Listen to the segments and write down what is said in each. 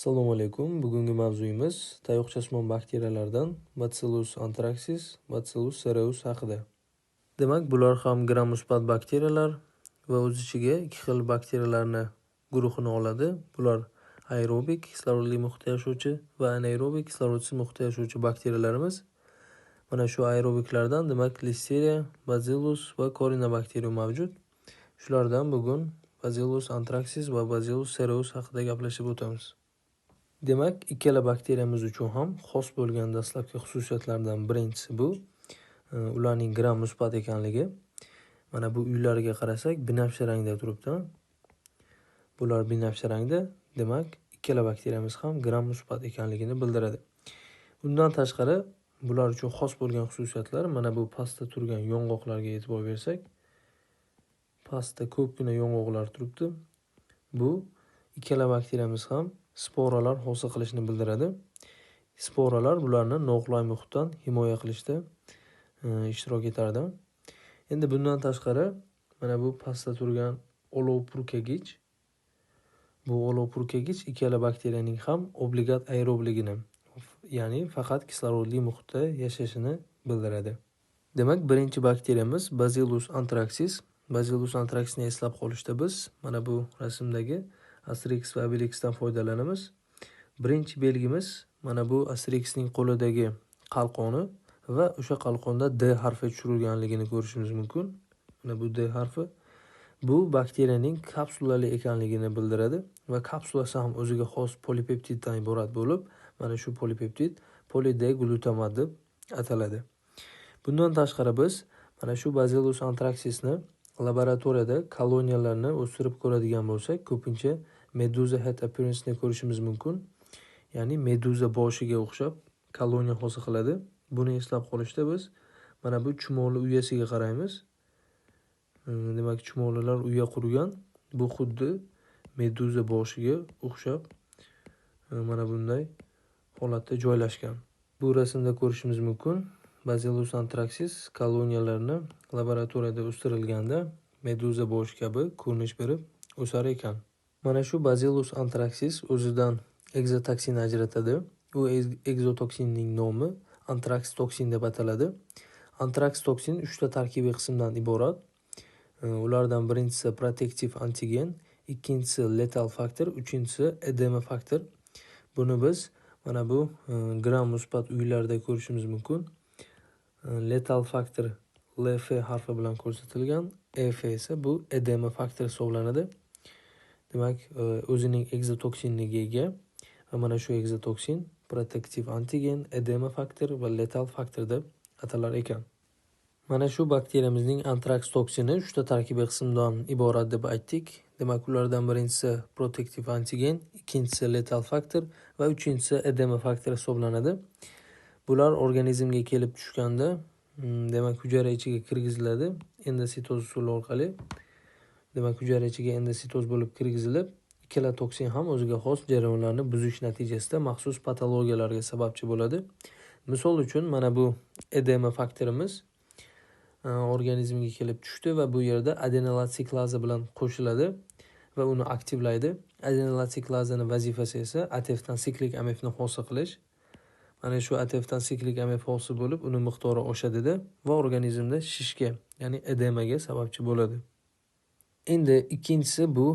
Assalomu alaykum. Bugungi mavzuyimiz tayoqchasimon bakteriyalardan Bacillus anthracis, Bacillus cereus haqida. Demak, bular ham gram musbat bakteriyalar va o'z ichiga ikki xil bakteriyalarni guruhini oladi. Bular aerobik kislorodli muhitda yashovchi va anaerobik kislorodsiz muhitda yashovchi bakteriyalarimiz. Mana shu aerobiklardan demak Listeria, Bacillus va Corynebacterium mavjud. Shulardan bugun Bacillus anthracis va Bacillus cereus haqida gaplashib o'tamiz. Demak, ikkala bakteriyamiz uchun ham xos bo'lgan dastlabki xususiyatlardan birinchisi bu ularning gram musbat ekanligi. Mana bu uylarga qarasak, binafsha rangda turibdi. Bular binafsha rangda, demak, ikkala bakteriyamiz ham gram musbat ekanligini bildiradi. Undan tashqari, bular uchun xos bo'lgan xususiyatlar mana bu pastda turgan yong'oqlarga e'tibor bersak, pastda ko'pgina yong'oqlar turibdi. Bu ikkala bakteriyamiz ham sporalar hosil qilishni bildiradi. Sporalar bularni noqulay muhitdan himoya qilishda ishtirok etardi. Endi bundan tashqari mana bu pastda turgan olov purkagich, bu olov purkagich ikkala bakteriyaning ham obligat aerobligini, ya'ni faqat kislorodli muhitda yashashini bildiradi. Demak, birinchi bakteriyamiz Bacillus anthracis. Bacillus anthracisni eslab qolishda biz mana bu rasmdagi Asterix va Obelixdan foydalanamiz. Birinchi belgimiz mana bu Asterixning qo'lidagi qalqoni va o'sha qalqonda D harfi tushirilganligini ko'rishimiz mumkin. Mana bu D harfi bu bakteriyaning kapsulali ekanligini bildiradi va kapsulasi ham o'ziga xos polipeptiddan iborat bo'lib, mana shu polipeptid poli-D-glutamat deb ataladi. Bundan tashqari biz mana shu Bacillus anthracisni laboratoriyada koloniyalarni o'stirib ko'radigan bo'lsak, ko'pincha meduza head appearance'ni ko'rishimiz mumkin. Ya'ni meduza boshiga o'xshab koloniya hosil qiladi. Buni eslab qolishda biz mana bu chumoli uyasiga qaraymiz. Demak, chumolilar uya qurgan. Bu xuddi meduza boshiga o'xshab mana bunday holatda joylashgan. Bu rasmda ko'rishimiz mumkin. Bacillus anthracis koloniyalarini laboratoriyada o'stirilganda meduza boshi kabi ko'rinish berib o'sar ekan. Mana shu Bacillus anthracis o'zidan egzotoksin ajratadi. U egzotoksinning nomi antrax toksin deb ataladi. Antrax toksin 3 ta tarkibiy qismdan iborat. Ulardan birinchisi protektiv antigen, ikkinchisi letal faktor, uchinchisi edema faktor. Buni biz mana bu gram musbat uylarda ko'rishimiz mumkin. Letal faktor LF harfi bilan ko'rsatilgan, EF esa bu edema faktor hisoblanadi. Demak, o'zining egzotoksinligiga ega va mana shu egzotoksin protektiv antigen, edema faktor va letal faktor deb atalar ekan. Mana shu bakteriyamizning antrax toksini 3 ta tarkibiy qismdan iborat deb aytdik. Demak, ulardan birinchisi protektiv antigen, ikkinchisi letal faktor va uchinchisi edema faktor hisoblanadi. Bular organizmga kelib tushganda, demak, hujayra ichiga kirgiziladi endositoz usuli orqali. Demak, hujayra ichiga endositoz bo'lib kirgizilib, ikkala toksin ham o'ziga xos jarayonlarni buzish natijasida maxsus patologiyalarga sababchi bo'ladi. Misol uchun, mana bu edema faktorimiz organizmga kelib tushdi va bu yerda adenilat siklaza bilan qo'shiladi va uni aktivlaydi. Adenilat siklazaning vazifasi esa ATFdan siklik AMFni hosil qilish. Mana shu ATFdan siklik AMF hosil bo'lib, uni miqdori oshadida va organizmda shishga, ya'ni edemaga sababchi bo'ladi. Endi ikkinchisi bu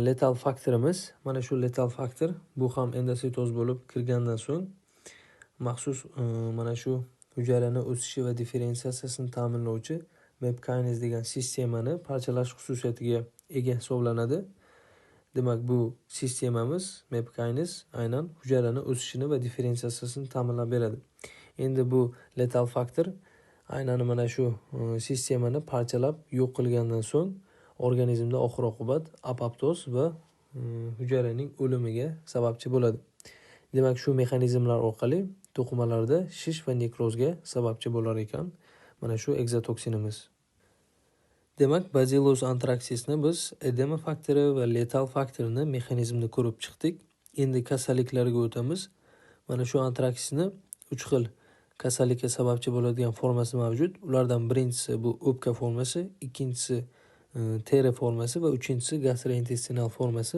letal faktorimiz. Mana shu letal faktor bu ham endositoz bo'lib kirgandan so'ng maxsus mana shu hujayrani o'sishi va differensiatsiyasini ta'minlovchi MAP kinase degan sistemani parchalash xususiyatiga ega hisoblanadi. Demak, bu sistemamiz MAP kinase aynan hujayrani o'sishini va differensiatsiyasini ta'minlab beradi. Endi bu letal faktor aynan mana shu sistemani parchalab yo'q qilgandan so'ng organizmda oxir-oqibat apoptoz va hujayraning o'limiga sababchi bo'ladi. Demak, shu mexanizmlar orqali to'qimalarda shish va nekrozga sababchi bo'lar ekan mana shu egzotoksinimiz. Demak, Bacillus anthracisni biz edema faktori va letal faktorini mexanizmini ko'rib chiqdik. Endi kasalliklarga o'tamiz. Mana shu antraksisni 3 xil kasallikka sababchi bo'ladigan formasi mavjud. Ulardan birinchisi bu o'pka formasi, ikkinchisi teri formasi va uchinchisi gastrointestinal formasi.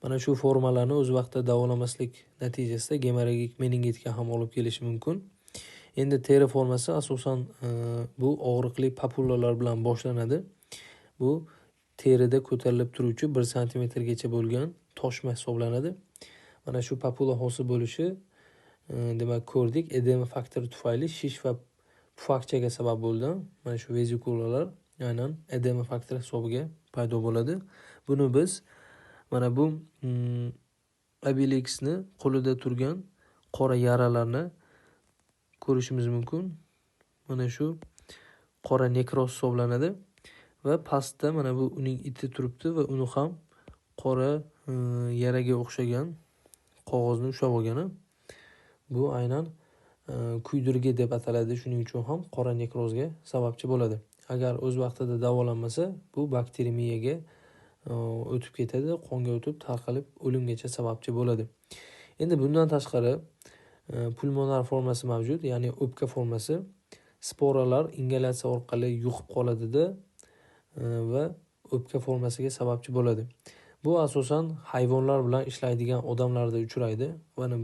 Mana shu formalarni o'z vaqtida davolamaslik natijasida gemorragik meningitga ham olib kelishi mumkin. Endi teri formasi asosan bu og'riqli papulalar bilan boshlanadi. Bu terida ko'tarilib turuvchi 1 santimetrgacha bo'lgan toshma hisoblanadi. Mana shu papula hosil bo'lishi, demak, ko'rdik, edema faktori tufayli shish va pufakchaga sabab bo'ldi. Mana shu vezikulalar aynan edema faktori hisobiga paydo bo'ladi. Buni biz mana bu Obelixni qo'lida turgan qora yaralarni ko'rishimiz mumkin. Mana shu qora nekroz hisoblanadi va pastda mana bu uning iti turibdi va uni ham qora yaraga o'xshagan qog'ozni ushlab olgani. Bu aynan kuydirgi deb ataladi. Shuning uchun ham qora nekrozga sababchi bo'ladi. Agar o'z vaqtida davolanmasa, bu bakteremiyaga o'tib ketadi, qonga o'tib tarqalib o'limgacha sababchi bo'ladi. Endi bundan tashqari pulmonar formasi mavjud, ya'ni o'pka formasi. Sporalar ingalyatsiya orqali yuqib qoladida va o'pka formasiga sababchi bo'ladi. Bu asosan hayvonlar bilan ishlaydigan odamlarda uchraydi. Mana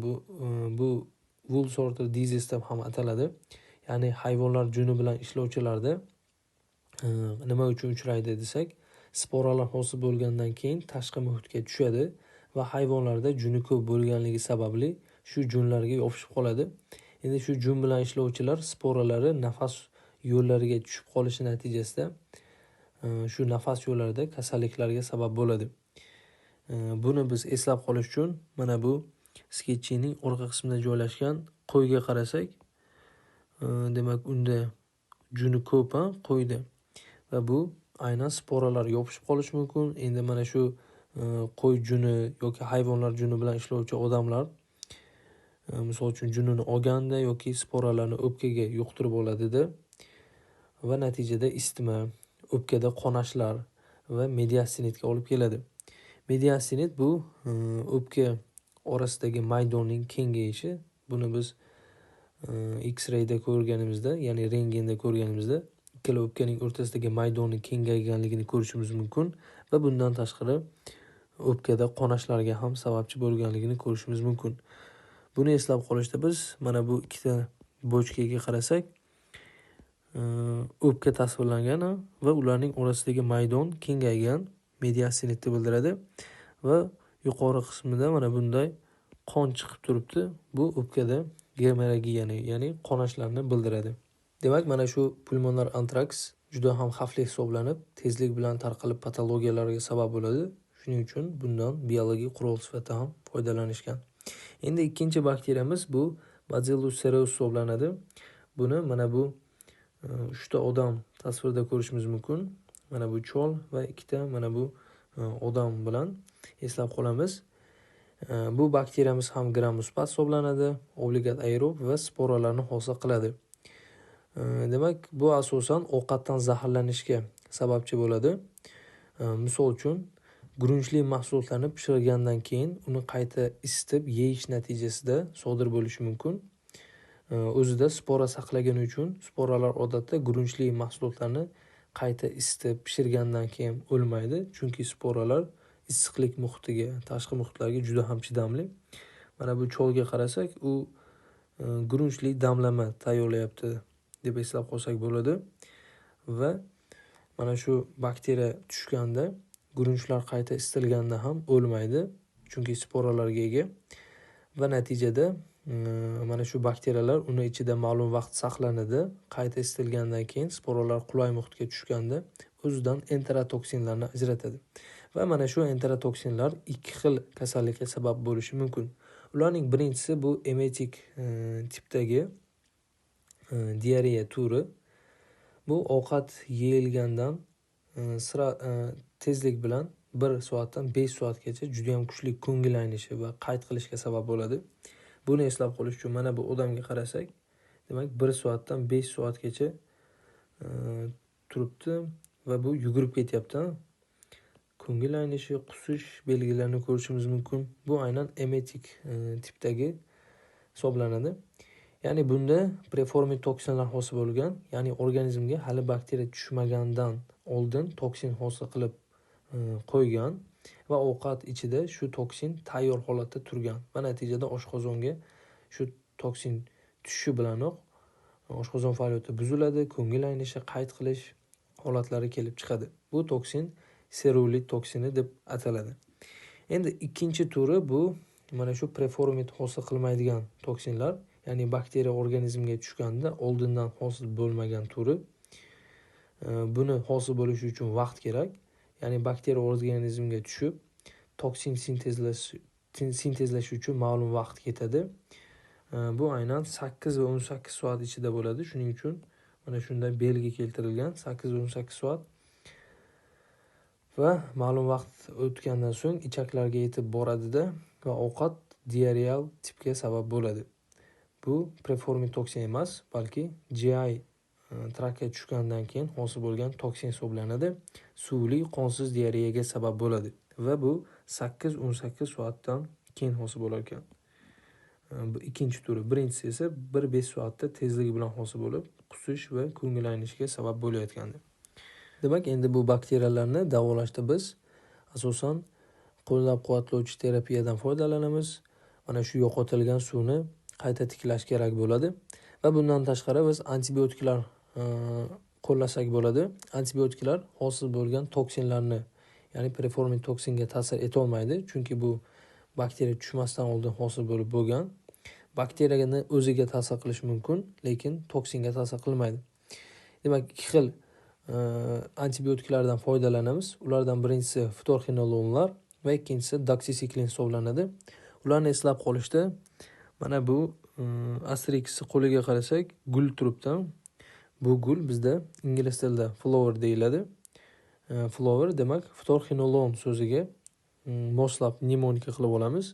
bu wool sorter disease deb ham ataladi. Ya'ni hayvonlar juni bilan ishlovchilarda nima uchun uchraydi desak, sporalar hosil bo'lgandan keyin tashqi muhitga tushadi va hayvonlarda juni ko'p bo'lganligi sababli shu junlarga yopishib qoladi. Endi shu jun bilan ishlovchilar sporalari nafas yo'llariga tushib qolishi natijasida shu nafas yo'llarida kasalliklarga sabab bo'ladi. Buni biz eslab qolish uchun mana bu sketchining orqa qismida joylashgan qo'yga qarasak, demak unda juni ko'p, qo'yda va bu aynan sporalar yopishib qolishi mumkin. Endi mana shu qo'y juni yoki hayvonlar juni bilan ishlovchi odamlar, misol uchun junini olganda yoki sporalarni o'pkaga yuqtirib oladida va natijada isitma, o'pkada qonashlar va mediastinitga olib keladi. Mediastinit bu o'pka orasidagi maydonning kengayishi. Buni biz X-rayda ko'rganimizda, ya'ni rentgenda ko'rganimizda ikkala o'pkaning o'rtasidagi maydonning kengayganligini ko'rishimiz mumkin va bundan tashqari o'pkada qonashlarga ham sababchi bo'lganligini ko'rishimiz mumkin. Buni eslab qolishda biz mana bu ikkita bochkaga qarasak, o'pka tasvirlangan va ularning orasidagi maydon kengaygan, mediastinitni bildiradi va yuqori qismida mana bunday qon chiqib turibdi. Bu o'pkada gemorragiyani, ya'ni qonashlarni bildiradi. Demak, mana shu pulmonar antraks juda ham xavfli hisoblanib, tezlik bilan tarqalib patologiyalarga sabab bo'ladi. Shuning uchun bundan biologik qurol sifatida ham foydalanishgan. Endi ikkinchi bakteriyamiz bu Bacillus cereus hisoblanadi. Buni mana bu uchta odam tasvirda ko'rishimiz mumkin. Mana bu chol va ikkita mana bu odam bilan eslab qolamiz. Bu bakteriyamiz ham gram musbat hisoblanadi, obligat aerob va sporalarni hosil qiladi. Demak, bu asosan ovqatdan zaharlanishga sababchi bo'ladi. Misol uchun, guruchli mahsulotlarni pishirgandan keyin uni qayta isitib yeyish natijasida sodir bo'lishi mumkin. O'zida spora saqlagani uchun sporalar odatda guruchli mahsulotlarni qayta isitib pishirgandan keyin o'lmaydi, chunki sporalar issiqlik muhitiga, tashqi muhitlarga juda ham chidamli. Mana bu cholga qarasak, u guruchli damlama tayyorlayapti deb eslab qolsak bo'ladi. Va mana shu bakteriya tushganda guruchlar qayta isitilganda ham o'lmaydi, chunki sporalarga ega va natijada mana shu bakteriyalar uni ichida ma'lum vaqt saqlanadi. Qayta isitilgandan keyin sporalar qulay muhitga tushganda o'zidan enterotoksinlarni ajratadi. Va mana shu enterotoksinlar ikki xil kasallikka sabab bo'lishi mumkin. Ularning birinchisi bu emetik tipdagi diareya turi. Bu ovqat yeyilgandan tezlik bilan 1 soatdan 5 soatgacha juda ham kuchli ko'ngil aynishi va qayt qilishga sabab bo'ladi. Buni eslab qolish uchun mana bu odamga qarasak, demak 1 soatdan 5 soatgacha turibdi va bu yugurib ketyapti. Ko'ngil aynishi, qusish belgilarini ko'rishimiz mumkin. Bu aynan emetik tipdagi hisoblanadi. Ya'ni bunda preformik toksinlar hosil bo'lgan, ya'ni organizmga hali bakteriya tushmagandan oldin toksin hosil qilib qo'ygan. va ovqat ichida shu toksin tayyor holatda turgan va natijada oshqozonga shu toksin tushishi bilanoq oshqozon faoliyati buziladi, ko'ngil aynishi, qayt qilish holatlari kelib chiqadi. Bu toksin serulit toksini deb ataladi. Endi ikkinchi turi bu mana shu preformit hosil qilmaydigan toksinlar, ya'ni bakteriya organizmga tushganda oldindan hosil bo'lmagan turi. Buni hosil bo'lishi uchun vaqt kerak. Ya'ni bakteriya organizmga tushib, toksin sintezlash uchun ma'lum vaqt ketadi. Bu aynan 8 va 18 soat ichida bo'ladi. Shuning uchun mana shunday belgi keltirilgan 8 va 18 soat. Va ma'lum vaqt o'tgandan so'ng ichaklarga yetib boradida va ovqat diareal tipga sabab bo'ladi. Bu preformit toksin emas, balki GI traktga tushgandan keyin hosil bo'lgan toksin hisoblanadi. Suvli, qonsiz diareyaga sabab bo'ladi va bu 8-18 soatdan keyin hosil bo'lar ekan. Bu ikkinchi turi. Birinchisi esa 1-5 soatda tezligi bilan hosil bo'lib, qusish va ko'ngil aynishiga sabab bo'layotgandi. Demak, endi bu bakteriyalarni davolashda biz asosan qo'llab-quvvatlovchi terapiyadan foydalanamiz. Mana shu yo'qotilgan suvni qayta tiklash kerak bo'ladi va bundan tashqari biz antibiotiklar qo'llasak bo'ladi. Antibiotiklar hosil bo'lgan toksinlarni, ya'ni preformit toksinga ta'sir eta olmaydi, chunki bu bakteriya tushmasdan oldin hosil bo'lib bo'lgan. Bakteriyani o'ziga ta'sir qilishi mumkin, lekin toksinga ta'sir qilmaydi. Demak, ikki xil antibiotiklardan foydalanamiz. Ulardan birinchisi ftorxinolonlar va ikkinchisi doksisiklin hisoblanadi. Ularni eslab qolishda mana bu asterixni qo'liga qarasak gul turibdi. Bu gul bizda ingliz tilida flower deyiladi. Flower demak ftorxinolon so'ziga moslab mnemonika qilib olamiz.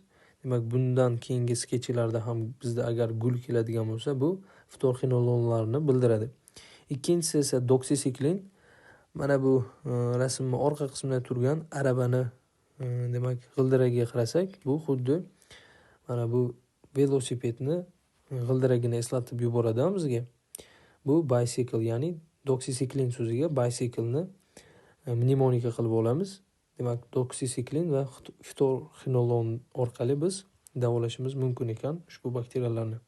Demak, bundan keyingi sketchlarda ham bizda agar gul keladigan bo'lsa, bu ftorxinolonlarni bildiradi. Ikkinchisi esa doksisiklin. Mana bu rasmning orqa qismida turgan arabani demak g'ildiragiga qarasak, bu xuddi mana bu velosipedni g'ildiragini eslatib yuboradi bizga. Bu bicycle, ya'ni doksisiklin so'ziga bicycleni mnemonika qilib olamiz. Demak, doksisiklin va ftorxinolon orqali biz davolashimiz mumkin ekan ushbu bakteriyalarni.